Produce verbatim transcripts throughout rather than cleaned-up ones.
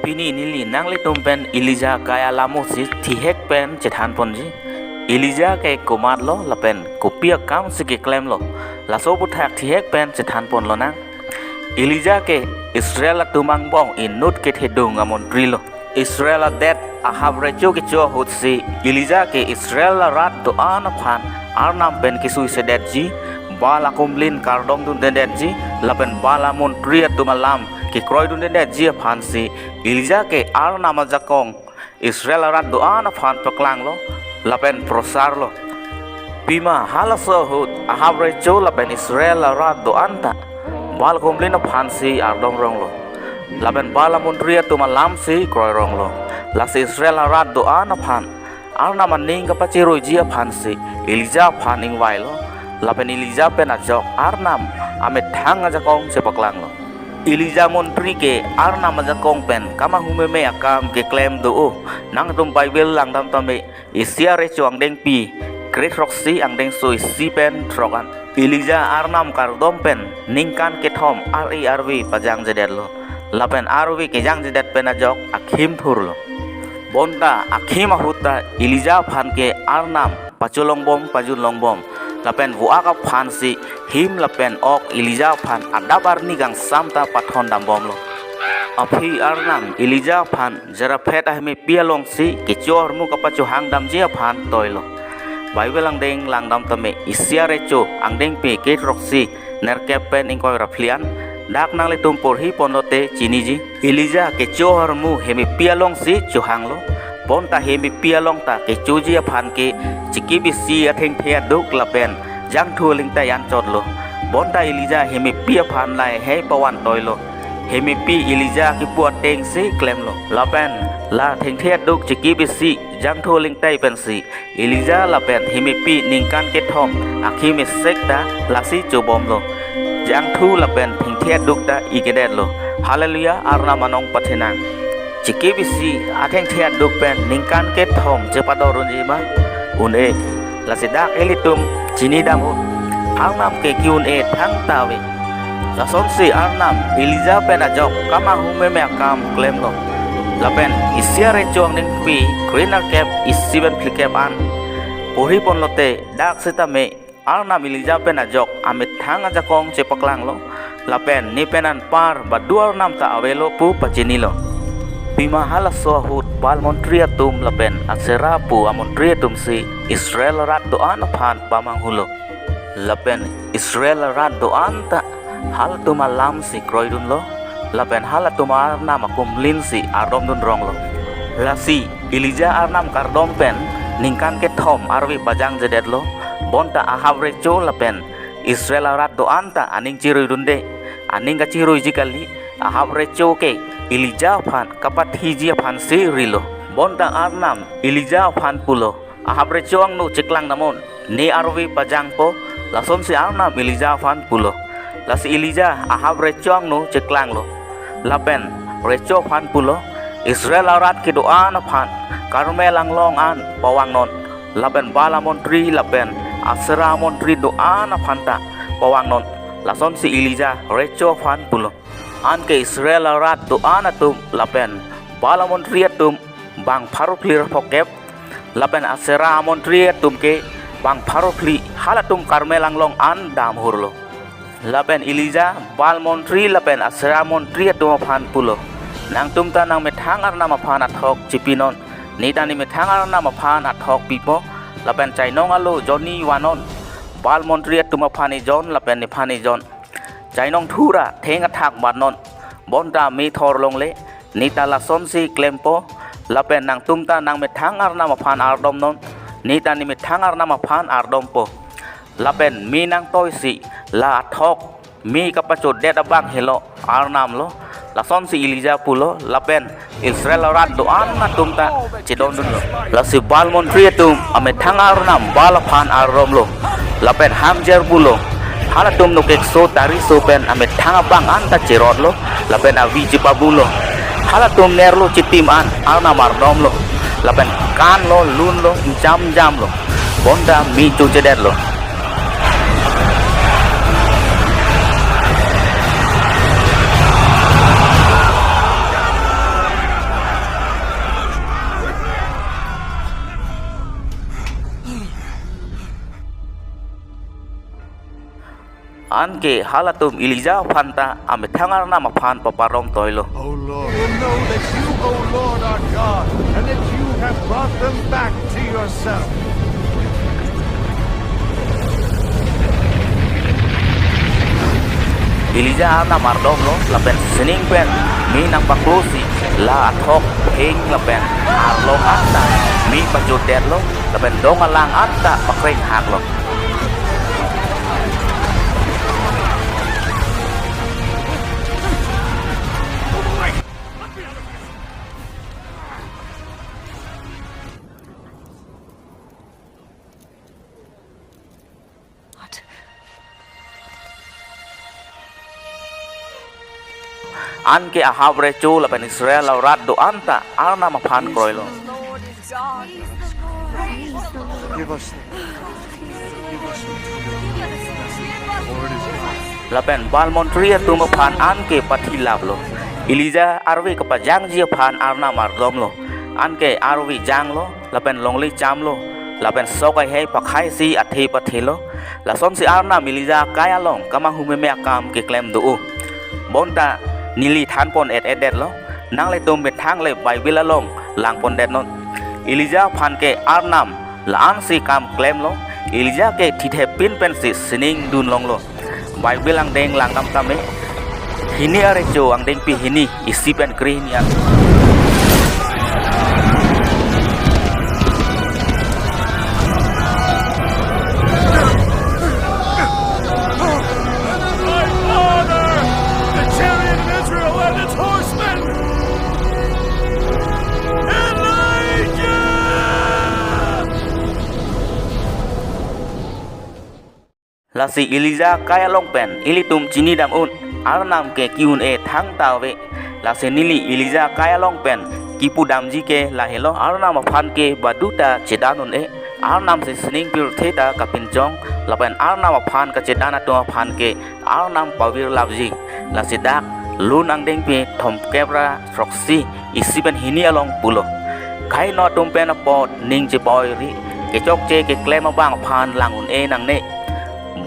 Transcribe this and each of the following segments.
Pini neli nanglitum pen Elijah kai alamo si thihek pen chethan ponji. Elijah ke komatlo lapen kopi akam si keklemlo, laso aputhak thihek pen chethan ponlonang. Elijah ke Israel atum angbong inut kethedung amontri lo. Israel adet Ahab recho kecho ahut si Elijah ke Israel arat do-an aphan Arnam pen kesuisedetji, Baal akumlin kardom dundedetji, lapen Baal amontri atum alam kekroidundedetji aphan si Elijah ke Arnam ajakong Israel arat do-an aphan paklanglo lapen prosarlo. Pima halaso ahut Ahab recho lapen Israel arat do-an ta Baal akumlin aphan si ardom ronglo, lapen Baal amontri atum alam si kroironglo. Lasi Israel arat do-an aphan Arnam aning kapachiruiji aphan si Elijah aphan ingvailo, lapen Elijah pen ajok Arnam amethang ajakong chepaklanglo. Elijah montri ke Arnam ajakong pen kemahumeme akam keklem do-o. Nangtum Bible langdam tame, Isaiah recho angdengpi kre-throksi angdengso isi pen throk an. Elijah Arnam kardom pen ningkan kethom ar-e arve pajangjedetlo, lapen arve kejangjedet pen ajok akhim thurlo. Bonta akhim ahut ta Elijah aphan ke Arnam pacholongbom pajunlongbom, lapen vo-ak aphan si him lapen ok Elijah aphan adap arni kangsam ta pathondambomlo. Aphi Arnam Elijah aphan Zarephath ahemepi along si kecho ahormu kapachohangdamji aphan toilo. Bible angdeng langdam tame, Isaiah recho angdengpi kre-throksi nerkep pen ingkoi ra phli an. Dak nanglitum porhi ponlote chiniji. Elijah kecho ahormu hemepi along si chohanglo. Bonta hemepi along ta kechoji aphan ke chikip isi athengthe aduk lapen jangthu alingtai anchotlo. Bonta Elijah hemepi aphan lahei pavan toilo. Hemepi Elijah kipu ateng si klemlo. Lapen la thengthe aduk chikip isi jangthu alingtai pensi Elijah lapen hemepi ningkan kethom akhim esek ta lasi chobomlo. Jangthu lapen thengthe aduk ta ikedetlo. Hallelujah, Arnam anong pathenang. Chikip isi athengthe aduk pen ningkan kethom chepadorunji ma? Un-e. Lasi dak ilitum chinidam o. Arnam ke ki-un-e thangta ave. Lasonsi Arnam Elijah pen ajok kemahumeme akam klemlo. Lapen Isaiah recho angdengpi kre-nerkep isi pen phlikep an porhi ponlote, dak sitame Arnam Elijah pen ajok amethang ajakong chepaklanglo, lapen ne pen anpar badu arnam ta avelo pu pachinilo. Pima halaso ahut Baal montri atum lapen Asherah pu amontri atum si Israel arat do-an aphan pamanghulo. Lapen Israel arat do-an ta halatum alam si kroidunlo, lapen halatum arnam akumlin si ardomdun ronglo. Lasi Elijah Arnam kardom pen ningkan kethom arve pajangjedetlo, bonta Ahab recho lapen Israel arat do-an ta aning chiruidunde. Aning kachiruiji kali, Ahab recho ke Elijah aphan kapathiji aphan si rilo. Bonta Arnam Elijah aphan pulo, Ahab recho angno cheklang damnon, ne arve pajangpo. Lasonsi Arnam Elijah aphan pulo. Lasi Elijah Ahab recho angno cheklanglo. Lapen recho aphan pulo, Israel arat kedo-an aphan Karmel anglong an pavangnon. Lapen Baal amontri lapen Asherah amontri do-an aphan ta pavangnon. Lasonsi Elijah recho aphan pulo. Anke Israel arat do-an atum lapen Baal amontri atum bang pharo phli ra phokep, lapen Asherah amontri atum ke bang pharo phli, halatum Karmel anglong an damhurlo. Lapen Elijah Baal montri lapen Asherah montri atum aphan pulo, nangtum ta nangmethang arnam aphan athok chipinon, ne ta nemethang arnam aphan athok pipo, lapen chainong alo jonni vannon, Baal montri atum aphan ejon lapen nephan ejon. Chainong thura theng athak vannon, bonta me thor longle, ne ta lasonsi klempo. Lapen nangtum ta nangmethang arnam aphan ardomnon, ne ta nemethang arnam aphan ardompo. Lapen me nangtoisi la athok me kapachodet abang helo arnamlo. Lasonsi Elijah pulo, lapen Israel arat do-an atum ta chedondunlo. Lasi Baal montri atum amethang arnam Baal aphan ardomlo. Lapen hamjer pulo, halatum nokekso tariso pen amethang abang an ta cherotlo, lapen avi chepabulo. Halatum nerlo chitim an arnam ardomlo, lapen kanlo, lunlo, jamjamlo. Bonta me chochedetlo. Anke halatum Elijah aphan ta amethang Arnam aphan paparom toilo. O Lord, we know that you, O Lord, are God, and that you have brought them back to yourself. Elijah Arnam ardomlo, lapen sining pen mi nangpaklosi la athok, heng lapen arlong anta mi pajutdetlo, lapen dong alang anta pakrenghaklo. Anke Ahab recho lapen Israel arat do-an ta Arnam aphan kroilo. Give us, give us the Lord is God. Lapen Baal montri atum aphan anke pathilaplo. Elijah arve kapajangji aphan Arnam ardomlo. Anke arve janglo, lapen longle chamlo, lapen sok ahei pakhaisi athe pathelo. Lasonsi Arnam Elijah akai along kamahumeme akam keklem do-o. Bonta neli thanpon et-edetlo, nanglitum methang le Bible along langpondetnon. Elijah aphan ke Arnam la-ansi kam klemlo, Elijah ke thithepin pensi sining dunlonglo. Bible angdeng langdam tame. Hini arecho angdengpi hini, isi pen krehini an. My father, the chariot of Israel and its horsemen! Elijah! Lasi Elijah akai along pen ilitum chinidam un, Arnam ke ki-un-e thangta ave. Lasi neli Elijah akai along pen kipudamji ke lahelo, Arnam aphan ke baduta chedan un-e. Arnam si sining pirthe ta kapinchong, lapen Arnam aphan kachedan atum aphan ke Arnam pavirlapji. Lasi dak Lun angdengpi thomkep ra throksi, isi pen hini along pulo. Kaino atum pen apot ning chepoi ri, kechokche keklem abang aphan lang un-e nangne.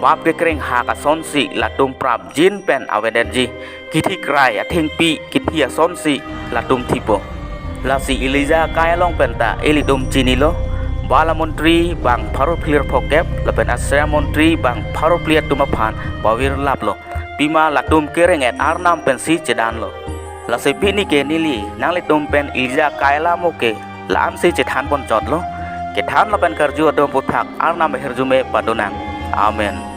Bap kekrenghak asonsi latum prapjin pen avedetji. Kithikrai athengpi kithi asonsi latum thipo. Lasi Elijah akai along pen ta ilitum chinilo. Baal amontri bang pharo phli ra phokep, lapen Asherah amontri bang pharo phli atum aphan pavirlaplo. Pima latum kereng-et Arnam pensi chedanlo. Lasi pini ke neli nanglitum pen Elijah akai alam ke la-ansi chethanpon chotlo. Kethan lapen karju atum aphuthak Arnam ahirjume padonang. Amen.